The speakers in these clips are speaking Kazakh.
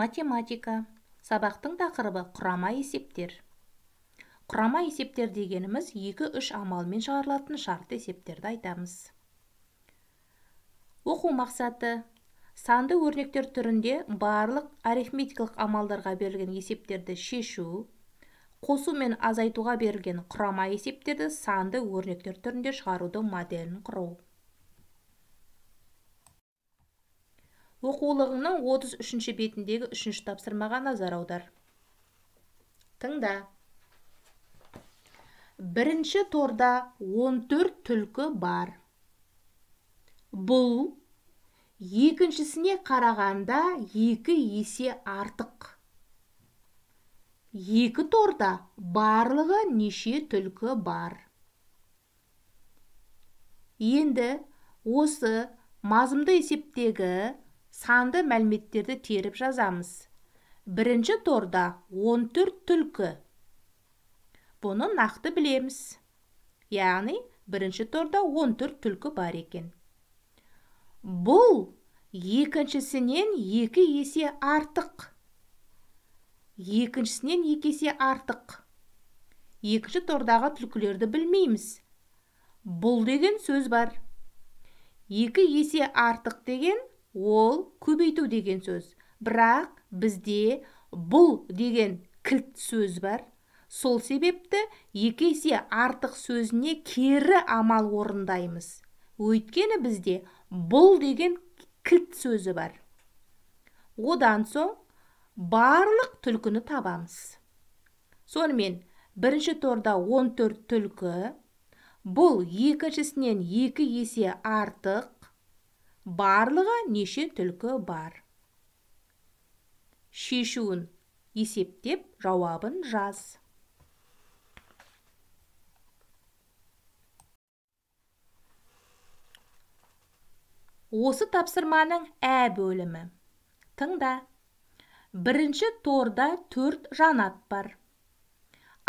Математика. Сабақтың тақырыбы құрама есептер. Құрама есептер дегеніміз 2-3 амалмен шығарылатын шартты есептерді айтамыз. Оқу мақсаты: санды өрнектер түрінде барлық арифметикалық амалдарға берілген есептерді шешу, қосу мен азайтуға берілген құрама есептерді санды өрнектер түрінде шығарудың моделін құру. Оқулығыңның 33-ші бетіндегі 3-ші тапсырмаға назар аудар. Тыңда. Бірінші торда 14 түлкі бар. Бұл екіншісіне қарағанда 2 есе артық. Екі торда барлығы неше түлкі бар? Енді осы мазмұнды есептегі санды мәліметтерді теріп жазамыз. Бірінші торда 14 түлкі. Бұны нақты білеміз. Яғни, бірінші торда 14 түлкі бар екен. Бұл екіншісінен 2 есе артық. Екіншісінен 2 есе артық. Екінші тордағы түлкілерді білмейміз. Бұл деген сөз бар. 2 есе артық деген ол көбейту деген сөз. Бірақ бізде бұл деген кілт сөз бар. Сол себепті 2 есе артық сөзіне кері амал орындаймыз. Өйткені бізде бұл деген кілт сөзі бар. Одан соң барлық түлкіні табамыз. Сонымен бірінші торда 14 түлкі, бұл екіншісінен 2 есе артық, барлығы неше түлкі бар? Шешуін есептеп жауабын жаз. Осы тапсырманың ә бөлімі. Тыңда. Бірінші торда 4 жанат бар.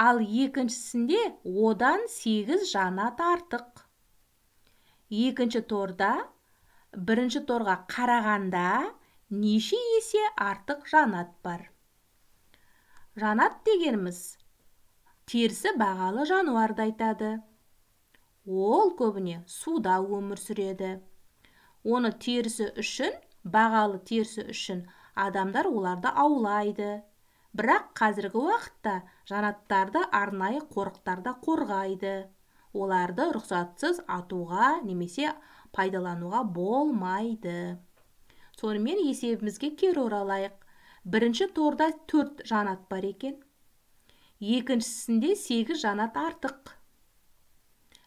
Ал екіншісінде одан 8 жанат артық. Екінші торда бірінші торға қарағанда неше есе артық жанат бар? Жанат дегеніміз терісі бағалы жануарды айтады. Ол көбіне суда өмір сүреді. Оны терісі үшін, бағалы терісі үшін адамдар оларды аулайды. Бірақ қазіргі уақытта жанаттарды арнайы қорықтарда қорғайды. Оларды рұқсатсыз атуға немесе пайдалануға болмайды. Сонымен есебімізге кері оралайық. Бірінші торда 4 жанат бар екен. Екіншісінде 8 жанат артық.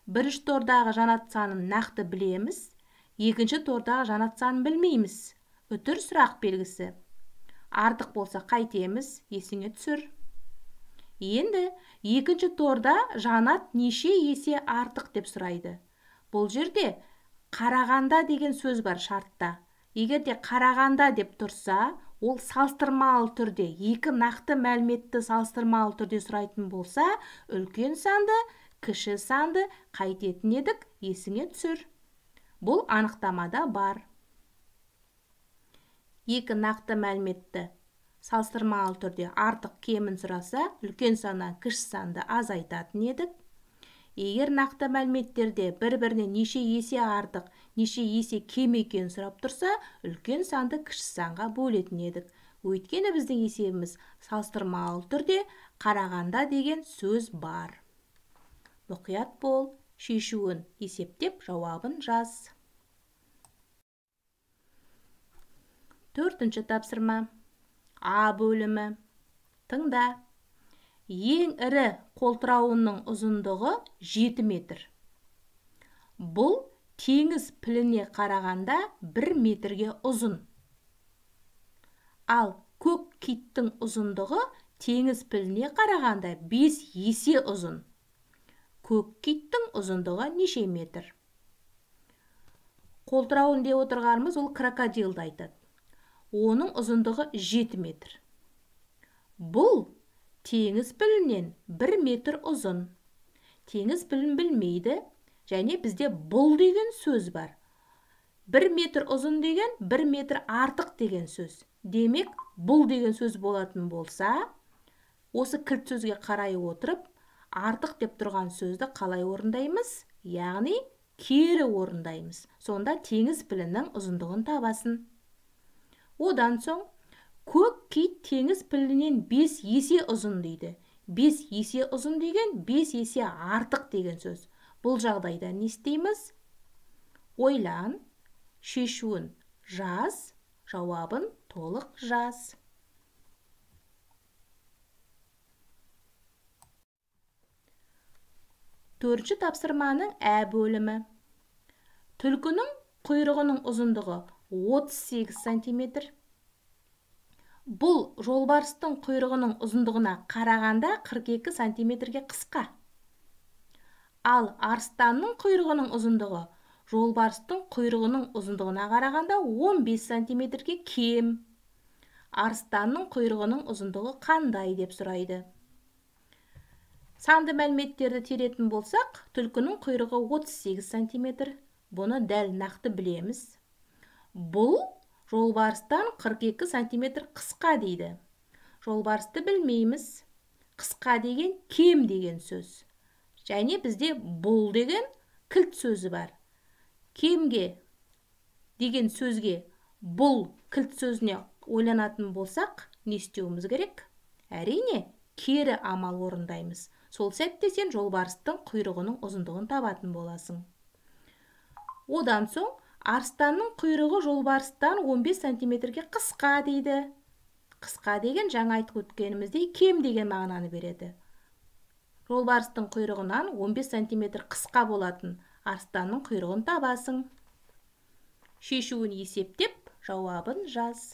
Бірінші тордағы жанат санын нақты білеміз, екінші тордағы жанат санын білмейміз. Үтір сұрақ белгісі. Артық болса қайтеміз, есіңе түсір. Енді екінші торда жанат неше есе артық деп сұрайды. Бұл жерде қарағанда деген сөз бар шартта. Егер де қарағанда деп тұрса, ол салыстырмалы түрде, екі нақты мәліметті салыстырмалы түрде сұрайтын болса, үлкен санды, кіші санды қайтетін едік, есіңе түсір. Бұл анықтамада бар. Екі нақты мәліметті салыстырмалы түрде артық кемін сұраса, үлкен саннан кіші санды азайтатын едік. Егер нақты мәліметтерде бір-біріне неше есе артық, неше есе кем екенін сұрап тұрса, үлкен санды кіші санға бөлетін едік. Өйткені біздің есебіміз салыстырмалы түрде қарағанда деген сөз бар. Мұқият бол, шешуін есептеп жауабын жаз. Төртінші тапсырма. А бөлімі. Тыңда. Ең ірі қолтырауынның ұзындығы 7 метр. Бұл теңіз піліне қарағанда 1 метрге ұзын. Ал көк киттің ұзындығы теңіз піліне қарағанда 5 есе ұзын. Көк киттің ұзындығы неше метр? Қолтырауын деп отырғанымыз ол крокодилді айтады. Оның ұзындығы 7 метр. Бұл теңіз пілінен 1 метр ұзын. Теңіз пілін білмейді, және бізде бұл деген сөз бар. 1 метр ұзын деген 1 метр артық деген сөз. Демек, бұл деген сөз болатын болса, осы кілт сөзге қарай отырып, артық деп тұрған сөзді қалай орындаймыз? Яғни, кері орындаймыз. Сонда теңіз пілінің ұзындығын табасын. Одан соң, көк кит теңіз пілінен 5 есе ұзын дейді. 5 есе ұзын деген 5 есе артық деген сөз. Бұл жағдайда не істейміз? Ойлан, шешуін жаз, жауабын толық жаз. Төртінші тапсырманың ә бөлімі. Түлкінің құйрығының ұзындығы 38 сантиметр. Бұл жолбарыстың құйрығының ұзындығына қарағанда 42 сантиметрге қысқа. Ал арыстанның құйрығының ұзындығы жолбарыстың құйрығының ұзындығына қарағанда 15 сантиметрге кем. Арыстанның құйрығының ұзындығы қандай деп сұрайды. Санды мәліметтерді теретін болсақ, түлкінің құйрығы 38 сантиметр. Бұны дәл нақты білеміз. Бұл жолбарыстан 42 сантиметр қысқа дейді. Жолбарысты білмейміз. Қысқа деген кем деген сөз. Және бізде бұл деген кілт сөзі бар. Кемге деген сөзге бұл кілт сөзіне ойланатын болсақ, не істеуіміз керек? Әрине, кері амал орындаймыз. Сол сәтте сен жолбарыстың құйрығының ұзындығын табатын боласың. Одан соң, арыстанның құйрығы жолбарыстан 15 сантиметрге қысқа дейді. Қысқа деген жаңа айтып өткеніміздей кем деген мағынаны береді. Жолбарыстың құйрығынан 15 сантиметр қысқа болатын арыстанның құйрығын табасың. Шешуін есептеп, жауабын жаз.